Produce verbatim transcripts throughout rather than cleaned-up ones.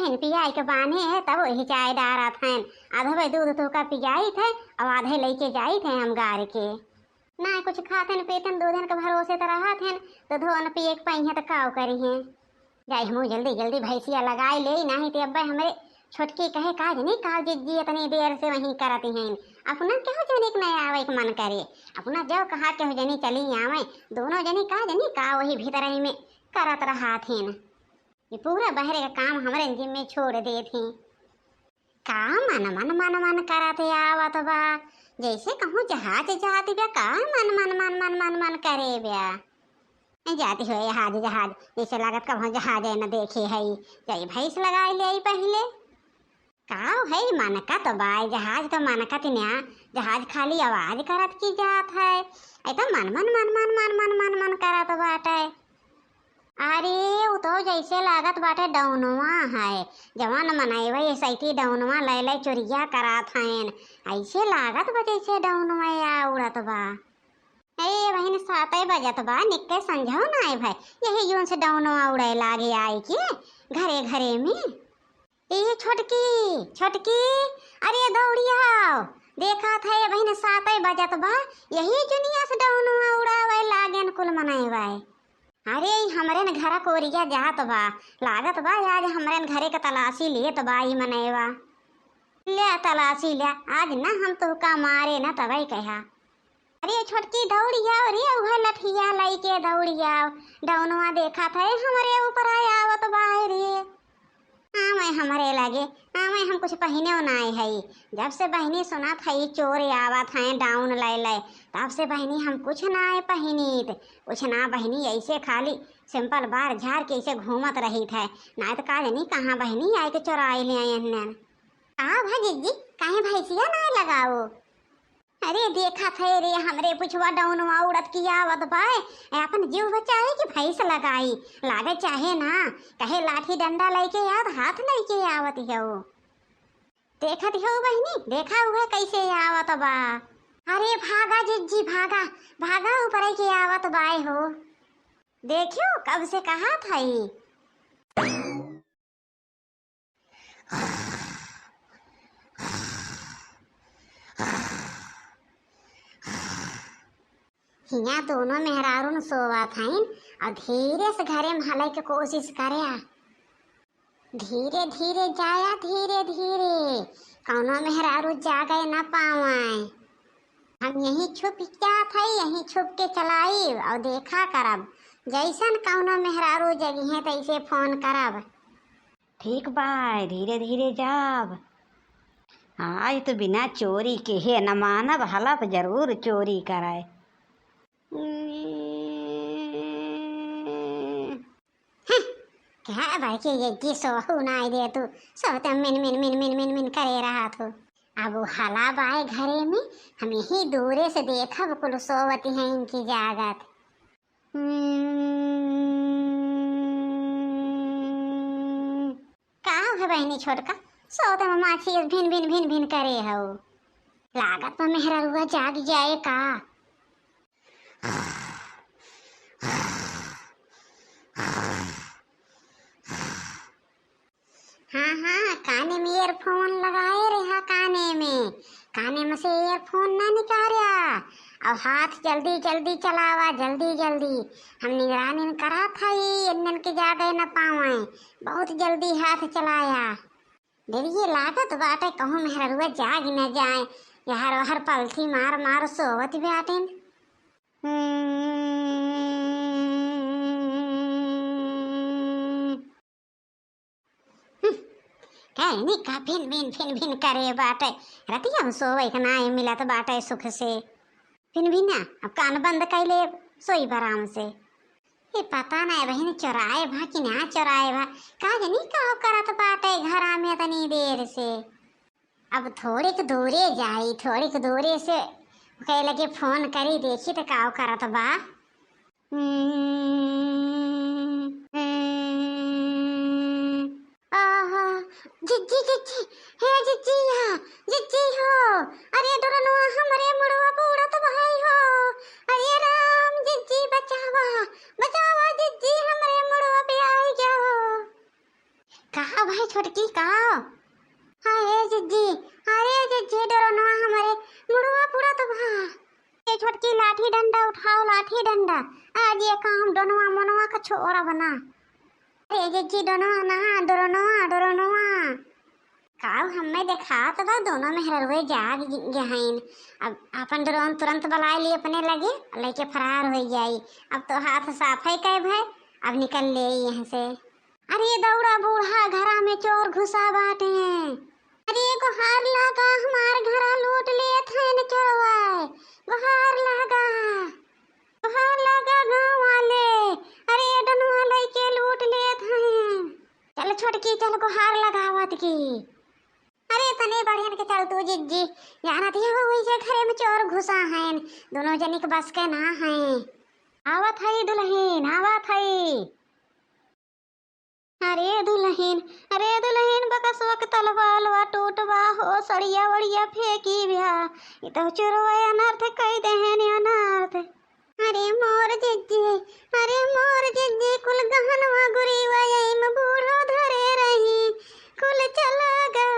हन पियाई के बान्हे है, तब वही चाय डारत हन। आधवे दूध तोहका पियाइत है, और आधे लइके जाइत है हम गार के। ना कुछ खातन पीतन, दूधन के भरोसे त रहत हन, दूधो न पिए के पइहें त काव करिहें। जाई हमहू जल्दी जल्दी भैंसिया लगाई लेई, नाहीं त अब्बे हमरे छोटकी कहे, "का जनी का जिज्जी इतनी देर से वहीं करत हैं, अपना केहू जनी के नहीं आवे के मन करे, अपना जब कहा केहू जनी चली आवे, दोनों जनी का जनी का वही भीतरही में करत रहत हैं।" ये पूरा बहरे का काम हमरे जिम्मे छोड़ देत हैं। का मन मन मन मन करत आवत बा, जैसे कहूँ जहाज जात बा, का मन मन मन मन मन मन करे बा। जाती हो जहाज जहाज, जैसे लागत कबहूँ जहाज न देखे है। जाई भैंस लगाई ले आई पहिले। का है मनकत बा जहाज, तो मनकत न्या जहाज खाली आवाज करत की जात है। ऐ तो मन मन मन मन मन मन मन मन करत बाटे। अरे, उ तो जैसे लागत बाटे डौनवा है, जवन मनइवा ये सैती डौनवा लै लै चोरिया करात हयन। ऐसे लागत बा जैसे डौनवा या उड़त बा। ए बहिन, सातै बजत बा, निक्के संझौ नाय भय, यही जून से डौनवा उड़ै लागे आइके घरे घरे में। ए छोटकी, छोटकी, अरे दौड़ी आओ, देखत है बहिन सातै बजत बा, यही जुनिया से डौनवा उड़ावै लागेन कुल मनइवा। अरे, ई हमरेन घरा कोरिया जात बा, लागत बा आज हमरेन घरे क तलाशी लेत बा ई मनइवा। ल्या तलाशी ल्या, आज न हम तोहका मारे न तबै कहा। अरे छोटकी दौड़ी आओ रे, उहै लठिया लइके दौड़ी आओ, डौनवा देखत है हमरे ऊपर आवत बा रे। आवे हमरे लगे, आवे हम कुछ पहिनेउ नाय हई। जब से बहिनी सुनत हई चोर आवत हैं डाउन लै लै, तब से बहिनी हम कुछ नाय पहिनीत, कुछ ना बहिनी, ऐसे खाली सिंपल बार झार के ऐसे घूमत रहित है, नाय त का जनी कहाँ बहिनी आइके चोराइ लेइ एन्ने। का भा जिज्जी, काहे भैंसिया नाय लगाओ? अरे देखत है रे, हमरे पुछवा डौनवा उड़त की आवत बा, ए, अपन जीव बचाए कि भैंस लगाई, लागे चाहे ना, कहे लाठी डंडा लइके आवत, हाथ लइके आवत हो। देखत हो बहिनी, देखा हुआ कैसे आवत बा। अरे भागा जिज्जी भागा, भागा ऊपर के आवत बाय हो। देखियो कब से कहा था ई। हियाँ दोनों मेहरारून सोवत हईन और धीरे से घरे में हले के कोशिश करे। धीरे धीरे जाया, धीरे धीरे, कौनो मेहरारू जागे न पावे। हम यहीं छुप जात हई, यहीं छुप के चलाइब और देखा करब, जैसन कौनो मेहरारू जगिहे तैसे फोन करब। ठीक बा, धीरे धीरे जाब। आज तो बिना चोरी के हे न मानब, हलफ जरूर चोरी कराए। हं, का बा कि ये जी सोहू नाय दे तू, सोते मिन मिन मिन मिन मिन मिन करे रहत हो। अब वो हला बाय घरे में, हम यही दूरे से देखब कुल सोवती हैं इनकी जागत। हम्म, का है बहिनी छोटका, सोते में माछी भिन भिन भिन भिन करे हो। लागत बा मेहररुआ जाग जाए का। हाँ, हाँ, काने में earphone लगाए रहा, काने में, काने में से earphone ना निकार्या। और हाथ जल्दी, जल्दी चलावा, जल्दी, जल्दी। हम निगरानी करा था, ये इन्नन के जागे न पावे। बहुत जल्दी हाथ चलाया। डरिए लागत बाटे, कहूँ मेहररुआ जाग न जाए। यहर ओहर पलथी मार मार सोवत बाटेन। हम्म। हम्म, कहनी का भिन भिन भिन भिन करे बाटे। रतिया में सोवे के नाय मिलत बाटे सुख से। भिन भिन ना, अब कान बंद कइ ले, सोई आराम से। ये पता नाय बहिन चोराए भा कि ना चोराए भा, का जनी का करत बाटे घरा में इतनी देर से। अब थोड़िक दूरे जाई, थोड़िक दूरे से ओकरे लगे फोन करी, देखी त का करत बा। हम्म, हम्म। आहा, जिज्जी, जिज्जी, हे जिज्जी, या, जिज्जी हो, अरे डोरनुआ हमरे मुड़वा पे उड़त भाई हो, अरे राम, जिज्जी बचावा, बचावा जिज्जी, हमरे मुड़वा पे आई गया हो। का भाई छोटकी, का? हाँ, ए जिज्जी, अरे जिज्जी, डरोनवा हमरे मुड़वा पुड़त बा। ए छोटकी, लाठी डंडा उठाओ, लाठी डंडा। आज ये काम डोनवा मोनवा का छोड़ब ना। अरे जिज्जी, डोनवा ना, डरोनवा, डरोनवा। काऊ हम्मे देखात बा, दोनों मेहररुए जाग गए हईन। अब आपन डरोन तुरंत बुलाए ली अपने लगे, लेके फरार हो जाई। अब तो हाथ साफ है कहे भाई, अब निकल ले यहाँ से। अरे दौड़ा बूढ़ा, घरा में चोर घुसा बाटे। अरे गोहार लागा, हमार घरा लूट लेत हैं न चोरवा। गोहार लागा, गोहार लागा गाँव वाले। अरे डोनवा लइके लूट लेत हैं। चल छोटकी, चल गोहार लगावत की। अरे तने बढ़ियन के चल तू जिज्जी, जानत ही हो वही जे घरे में चोर घुसा हैं, दोनों जनी के बस के ना हैं। आवत हई दुलहिन, आवत हई। अरे दुलहिन, अरे दुलहिन, बकसवा के तलवा अलवा टूटवा हो, सड़िया वड़िया फेंकी ब्या। ई तो चोरवा अनर्थ कई देहेन अनर्थ। अरे मोर जिज्जी, अरे मोर जिज्जी, कुल गहनवा गुरीवा यही में बूढ़ो धरे रही, कुल चला गा।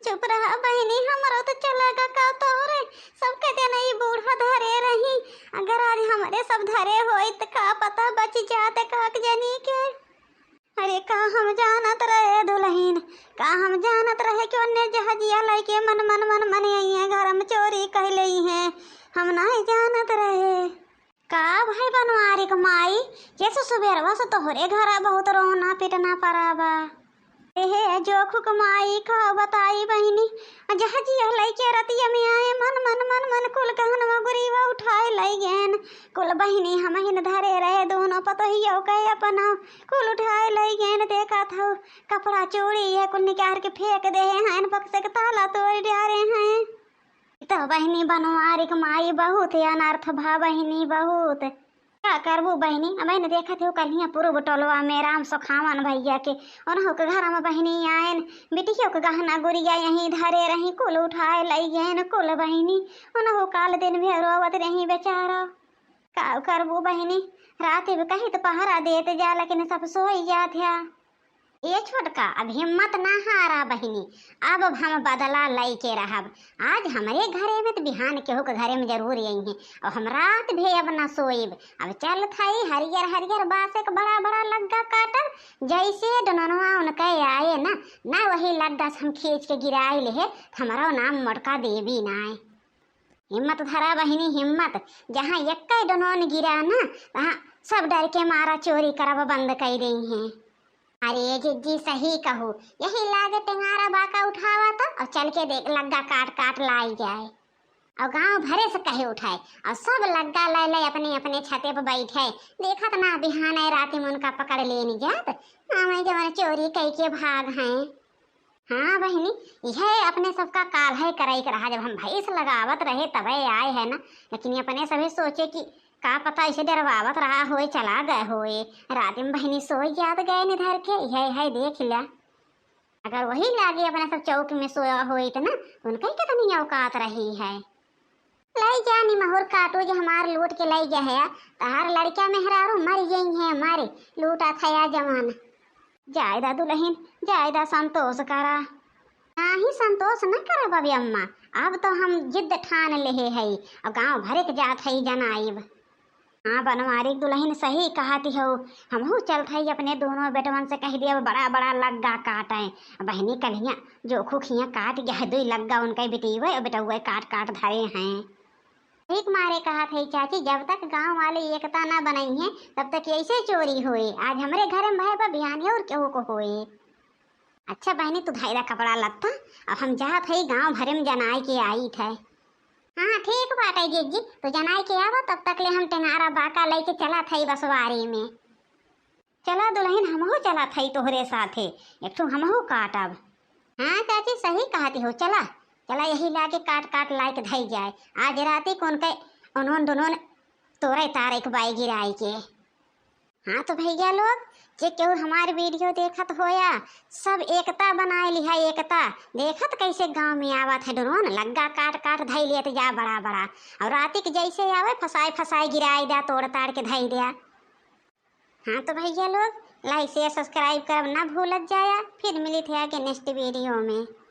चुप रहा बहिनी, हमरो तो चला गा का तोहरे, सबके देना ई बूढ़ा धरे रही। अगर आज हमरे सब धरे होई त का पता बच जात का जनी के। अरे का हम जानत रहे दुलहिन, का हम जानत रहे कि ओन्ने जहाजिया लइके मन मन मन मन अइहें घर में चोरी कइ लेइहें, हम नाहीं जानत रहे। का भाई बनवारी क माई, जैसे सुबेरवा से तोहरे घरा बहुत रोना पिटना परा बा। एहे जोखु क माई का बताई बहिनी, जहाजिया लइके रतिया में आए मन मन मन मन कुल गहनवा गुरीवा उठाए लइ गएन। कुल बहिनी हमहिन धरे रहे दोनों पतोहियो के अपना, कुल उठाए लइ गएन। देखत हउ कपड़ा चूड़ी ये कुल निकार के फेंक देहे हैं, बक्से के ताला तोड़ डारे हैं। ई तो बहिनी बनवारी क माई बहुत अनर्थ भा बहिनी बहुत। का करबू बहिनी, अब न देखत हो कल्हिया पूर्व टोलवा में राम सुखावन भइया के, उनहु के घर में बहिनी आएन, बिटियो के गहना गुरिया यहीं धरे रही, कुल उठाए लइ गएन, कुल बहिनी, उनहु काल दिन भर रोवत रही बेचारा। का करबू बहिनी, रात में कहीं तो पहरा देत जा, लेकिन सब सोई जात है। ए छोटका, अब हिम्मत ना हारा बहिनी, अब हम बदला लइके रहब। आज हमरे घरे में त बिहान केहू के घरे में जरूर अइहें। अब हम रात भी अब ना सोइब। अब चलत हई हरियर हरियर बाँसे के बड़ा बड़ा लग्गा काटब। जइसे डोननवा उनके आए ना, ना वही लग्गा से हम खींच के गिराइ लेहे, त हमरो नाम मोटका देवी नाय। हिम्मत धरा बहिनी हिम्मत, जहाँ एक्कै डोनोन गिरा ना, तहाँ सब डर के मारा चोरी करब बंद कइ देइहें। अरे जिज्जी सही कहू, यही लागे टेंगारा बाका उठावा त अउर चल के देख लग्गा काट काट लाई जाए। अउर गाँव भरे से कहे उठाए अउर सब लग्गा लइ लइ अपने अपने छते पे बैठे। देखत ना बिहाने राती में उनका पकड़ लेनी जात, आवे जवन चोरी कइ के भाग हैं। हाँ बहिनी, इहे अपने सबका काल्हे करइ के रहा, जब हम भैंस लगावत रहे तबे आए है ना, लेकिन ये अपने सभी सोचे कि का पता इसे डरवावत रहा होए, चला गए होए। रात में बहिनी सोई जात गए निधर के, इहे है देख ल्या। अगर वही लागे अपने सब चौक में सोया होइत ना, उनके कितनी औकात रही है। लइ जा निमहुर काटू जे हमार लूट के लइ गया है, तहार लड़का मेहरारू मर गई है, मर लूटा थया जवान। जायदा दुलहिन, जायदा संतोष करा। नाही संतोष न करा बबी अम्मा, अब तो हम जिद ठान लेहे हई, अब गाँव भरे के जात हई जनाइब। हाँ बनवारी दुलहिन सही कहत हउ, हमहू चलत हई अपने दोनों बेटवन से कहि देब बड़ा बड़ा लग्गा काटे। बहिनी कल्हिया जोखू खिया काट गया है, दुई लग्गा उनके बेटीवे अउर बेटउवे काट काट धरे हैं। ठीक मारे कहत हई चाची, जब तक गाँव वाले एकता ना बनइहें तब तक ऐसे चोरी होए। आज हमरे घर में भय बा, बिहाने अउर केहू को होए। अच्छा बहिनी, तू धइला कपड़ा लत्ता, अब हम जात हई गाँव भरे में जनाइ के आइत है। हाँ ठीक बाटे जिज्जी, तू जनाइ के आवा, तब तक ले हम टेंगारा बाका लइके चलत हई बसवारी में। चला दुलहिन, हमहू चलत हई तोहरे साथे, एक ठो हमहू काटब। हाँ चाची सही कहत हउ, चला चला यही लागे काट काट लाइके धई जाए, आज राती कौन के उन्होन दुनोन तोरे तारे के बाई गिराई के। हाँ तो भइया लोग, जे केहू हमार video देखत होया, सब एकता बनाए लिहा, एकता। देखत कैसे गाँव में आवत है ड्रोन, लग्गा काट काट धई लेत जा बड़ा बड़ा, अउर राती के जैसे आवे फसाए फसाए गिराई द्या, तोड़ ताड़ के धई द्या। हाँ तो भइया लोग, Like, share, subscribe करब ना भूलत जाया। फिर मिलित है आगे next video में।